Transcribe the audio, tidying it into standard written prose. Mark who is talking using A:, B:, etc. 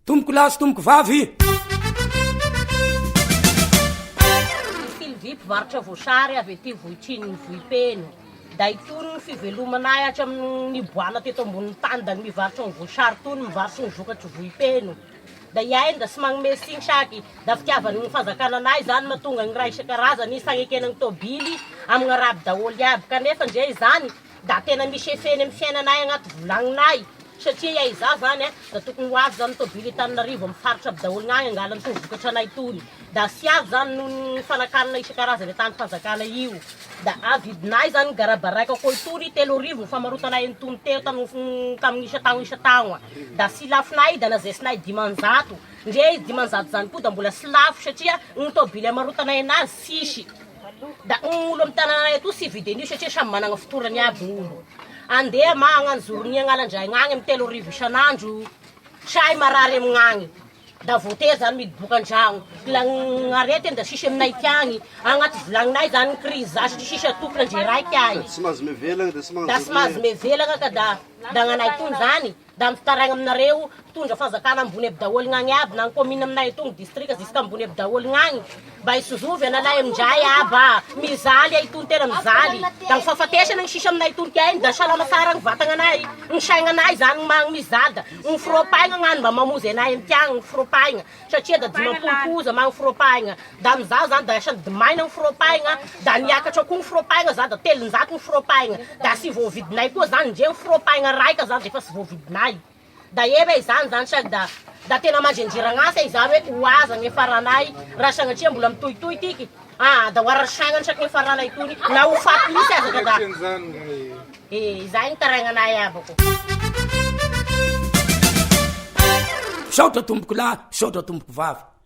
A: Tompoko lahy sy tompoko vavy.
B: Sylvie mpivarotra voasary avy aty Vohitriny Vohipeno. Da itony ny fivelomanay hatramin'ny niboahana teto ambonin'ny tany da ny mivarotra ny voasary tony, mivarotra ny vokatry Vohipeno. Da iay da tsy magnome signy saky da fitiavan'ny fanjakana anay zany mahatonga ny raha isan-karazany fagnekena ny tôbily amin'ny arabe daholo iaby kanefa ndre izany Da tena misy effet-ny amin'ny fiainanay agnaty volagninay satria iay izaho zany a da tokony ho avy zany tôbily Antananarivo amin'ny faritra aby daholo gnagny angala an'itony vokatra anay itony da sy avy zany noho ny fanakanana isan-karazany atany fanjakana io da avidinay zany garabaraika akô itony 3000 ny famarotanay an'itony teo tamin'ny tamin'ny isan-taogno isan-taogno da sy lafonay da nazesinay 500 ndre izy 500 zany koa da mbola sy lafo satria ny tôbily amarotanay anazy sisy. Da gny olo amy tanànanay atoa tsy hividy an'io satria samy managna fotorany aby gny olo. Andeha ma hagnano journée agn'alandraigny agny amy 3000 isan'andro, sahy marary amignagny. Da voatery zany midoboka andragno. La gny aretigny da sisy aminay ty agny. Agnaty vilagninay zany gny crise zany satria sisy atokona ndre raiky ay.
C: Tsy mahazo mivelagna da tsy magnano
B: Da tsy mahazo mivelagna ka da da gnanay tony zany. Da mitaraigna aminareo mpitondra fanjakana ambony aby daholo gnagny aby na ny commune aminay etoa ny district jusqu'à ambony aby daholo gnagny mba hisozovy analay amindray aba mizaly ay itony tena mizaly da ny fahafatesana ny sisa aminay itony kay da salama tsara ny vatagnanay ny saignanay zany magny mizaly da ny fropaigna gnany mba mamonjy anay amtiagny ny fropaigna satria da 50 koza magny fropaigna da amizao zany da sady maina ny fropaigna da niakatra koa ny fropaigna za da 300 ny fropaigna da sy voavidinay koa zany ndre ny fropaigna raika zany defa sy voavidinay da eo e zany zany sady da da tena mandrendreragnasa izany hoe ho aza ny faranay raha sagnatria mbola mitohitohy tiky ah da ho arasaignany saky ny faranay itony na ho faty misy aza ka da eh izay ny taraignanay abako.
A: Misaotra tompoko lahy, misaotra tompoko vavy.